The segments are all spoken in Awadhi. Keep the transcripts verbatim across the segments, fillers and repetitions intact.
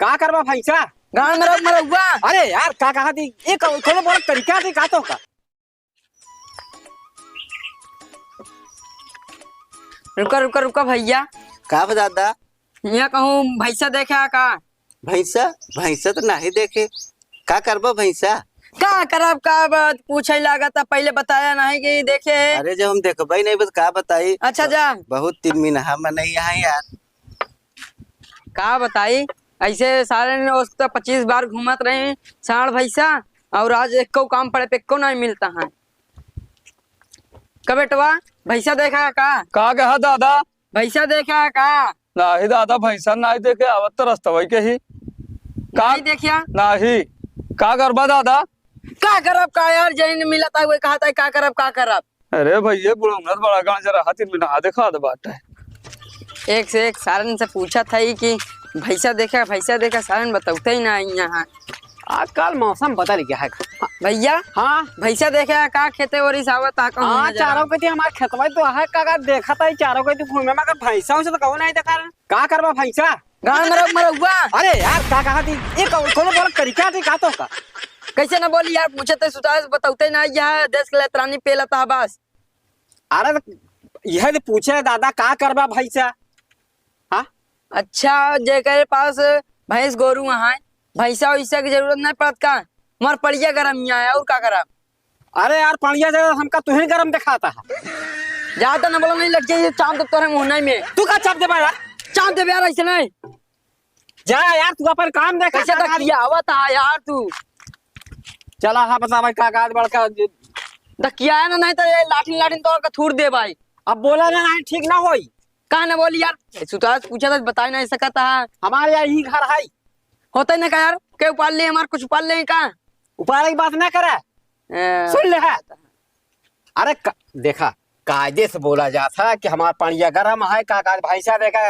का करबा भैंसा? गाँव में रह मरउआ। अरे यार, का कहा थी? ये कौ-, कौनो बड़ा तरीका थी का तो का? रुका, रुका, रुका भैया। का बा दादा? यहाँ कहूँ भैंसा देखे है का? भैंसा? भैंसा तो नाही देखे। का करबा भैंसा? का करब, का बात पूछे लागत, पहले बताया नहीं कि देखे है। अरे, जब हम देखबे नहीं बस का बताई? अच्छा, जा। बहुत तिनमिनहा मनई है यार। का बताई, ऐसे सारे ने उस तो पच्चीस बार घूमत रहे साढ़ भैंसा, और आज एको काम पड़े पे एको नहीं मिलता है। का बेटवा, भैंसा देखा का? का कहा दादा? भैंसा देखा का? नाही दादा, भैंसा नाही देखे, आवत तो रस्तवई के ही। का नहीं देखिया? नाही। का करबा दादा? का करब का यार, जैन मिलत है, वही कहत है, का करब, का करब? अरे भैया, बुढ़ौनत बड़ा गांजा रहा, तीन महीना देखा दे बाटे। एक से एक सारन से पूछत है कि भैंसा देखा, भैंसा देखा, सारन बतौते ही ना आई यहाँ। आजकल मौसम बदल गया है। भैया, हाँ? भैंसा देखा का खेते ओरी से आवत आ कहूँ हाँ, नजर चारों आवत। के हमारे खेतवा तो है, का, का देखत है चारों के घूमे में, अगर भैंसा उसे तो कहूँ नहीं देखा रहा। का करबा भैंसा? गाँव में रह मरउआ। अरे यार, का कहा थी? ये कौ-, कौनो बड़ा तरीका थी का तो का? कैसे ना बोली यार, पूछे तो सुतार बतौते ना, यह देश के लिए त्रानी पेलता है बस। अरे तो यह तो पूछे दादा, का करबा भैंसा? हाँ? अच्छा, जेकरे पास भैंस गोरू है, भैंसा वैसा की जरूरत नहीं पड़त का? हमार पड़िया गरम यहाँ है, और का करब? अरे यार, पड़िया जगह हमका तुहे गरम दिखाता है। ज्यादा न बोलो, नहीं लग जाइए चांद तोरे मुंह नहीं में। तू का चाप देबा यार? चांद देबे यार, ऐसे नहीं। जा यार, तू अपन काम देख। कैसे तकिया आवत है यार तू? चला, हाँ, बता भाई, का काज बड़का। तकिया है ना, नहीं तो ये लाठिन लाठिन तोड़ के थूर दे भाई। अब बोला ना, नहीं, ठीक ना होई। का ना बोली यार? सुतार पूछा था, बताई नहीं सकता है। हमारे यहाँ यही घर है। होता ही ना का यार, के उपाल ले, हमार कुछ उपाल ले का? उपाल की बात ना करा। ए, सुन ले है। अरे क-, देखा, कायदे से बोला जात है कि हमार पड़िया गरम है, का, का भैंसा देखा।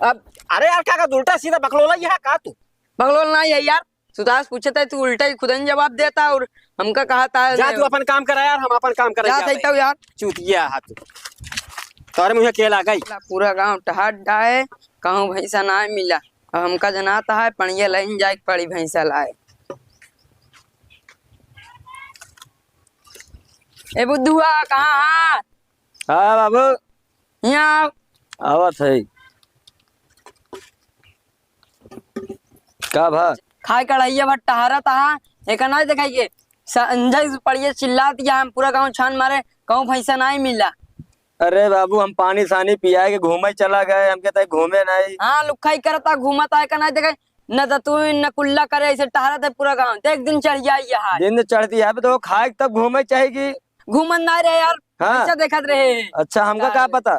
अब अरे यार, का, का उल्टा सीधा बकलोला ही है का तू? बकलोल नहीं है यार, सुतार पूछत है, तू उल्टा ही खुद ही जवाब देता और हमका कहा था जा, नहीं। तू अपन काम करा यार, हम अपन काम करा जा, जात है। सही तो यार। चूतिया है तू। तोरे मुँहे के लाग गई। पूरा गाँव टहट डाहे, कहूँ भैंसा ना मिला। अब हमका जनाता है, पड़िया लाइन जाए के पड़ी भैंसा लाए। ए बुद्धुआ, कहाँ है? हाँ बाबू। यहाँ आओ। आवत है। का भा? खाए कढ़ैया भर टहरत हा, एका नाहीं देखाई के। संझा से पड़िया चिल्लात या हम पूरा गाँव छान मारे, कहूँ भैंसा नाहीं मिला। अरे बाबू, हम पानी सानी पियाए के घूमे चला गए, हमके तय घूमे नाहीं। हाँ, लुखाई करत हा, घूमत हा, एका नाहीं देखाई। न त तू न कुल्ला करे, ऐसे टहरत है पूरा गाँव। देख दिन चढ़ जाई यहाँ। दिन चढ़ती है, अब तो खाए तब घूमे चाहेगी। घूमत नाहीं रहे यार, हाँ। भैंसा देखत रहे। अच्छा, हमका का पता?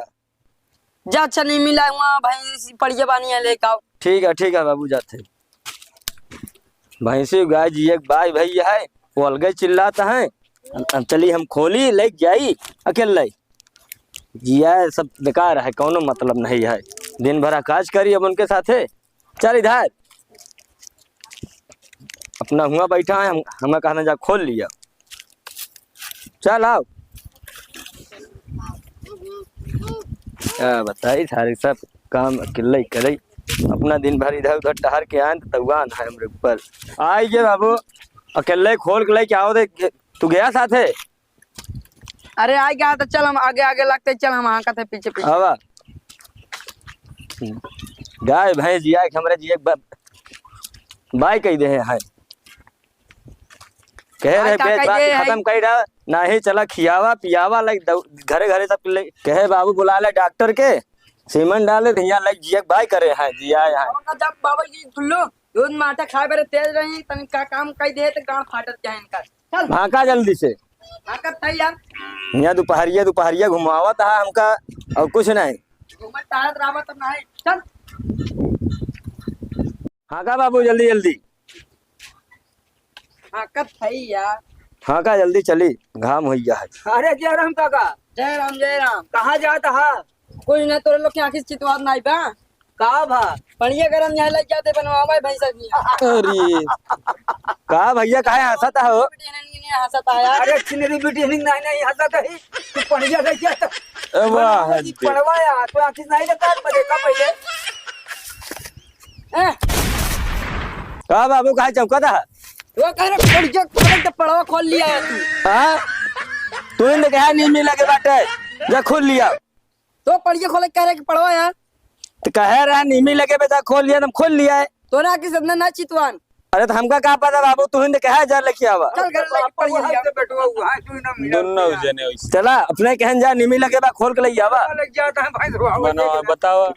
जा, अच्छा, नहीं मिला हुआ, भैंस पड़िया बानी है, लेके आओ। ठीक है, ठीक है बाबू, जाते। भैंसी गाय जिए के बाय भैया है, वो अलगे चिल्लात है। अब चली हम खोली, लेके जाई अकेले। जिया सब बेकार है, कौनो मतलब नहीं है। दिन भरा काज करी अब उनके साथे। चल इधर। अपना हुआ बैठा है, हम, हमें कहना जा खोल लिया। चल आओ। क्या बताई, सारे सब काम अकेले ही करे। अपना दिन भर इधर उधर टहर के आए तो तौआन है हमरे ऊपर। आई गे बाबू, अकेले खोल के लेके आओ दे। तू गया साथे? अरे, आ गया तो चल, हम आगे आगे लगते, चल, हम हाँकत है पीछे पीछे। आवा। गाय भैंस जिया के हमरे जिए ब-, बाय कह दे हैं। कहे भाई, रहे का बेच कह बात दे खत्म है? कर रहा, नाही चला खियावा पियावा, लाइक दौ-, घरे घरे सब ले। कहे बाबू बुला ले डॉक्टर के, सीमन डाले, तो यहाँ लाइक जिया बाय करे हैं, जिया यहाँ। बाबा का जब बाबा जी गुल्लू दूध माठा खाए बरे तेज रही, तनी का काम कह दे तो गांड फाटत जाए इनका। चल। भागा जल्दी से। भागत है यार। यहाँ दोपहरिया, दोपहरिया घुमावत है हमका और कुछ नहीं। घूमत टहरत रहबा तब नहीं। चल। हाँ का बाबू, जल्दी जल्दी। हाँ, कब भैया? हाँ का, जल्दी चली, घाम होइ गया है। अरे जय राम काका। जय राम, जय राम। कहाँ जात हा? कुछ ना, तोरे लोग के आँखी से चितवार नाई बा। का भा? पड़िया गरम यहाँ लग जाते बनवावे भैंसा की। अरे, का भैया, काहे हंसत हो? हंसत है यार। अरे छिनरी बेटी नहीं, नहीं हंसत है। तू पड़िया लग जाता। ए, वाह, ये हद। पड़वा यार, तो आँखी नहीं लगता, बड़े का पहले। ए, का बाबू, काहे चौंकत है? वो कह रहे, पड़िया खोले के पड़वा खोल लिया है तू। हाँ? तू ही ने कहा नीमी लगे बाटे, जा खोल लिया। तो पड़िया खोले के कह रहे कि पड़वा है? तो कहे रहा नीमी लगे बे, जा खोल लिया, तुम खोल लिया है। तो ना कि सबने ना चितवान। अरे तो हमका का पता बाबू, तू ही ने कहा जा लेके आवा। चल घर लेके पड़िया लिया। दोनों जने वैसे। चला, अपने कहन जा, नीमी लगे बा, खोल के ले आवा। मनो, बताओ।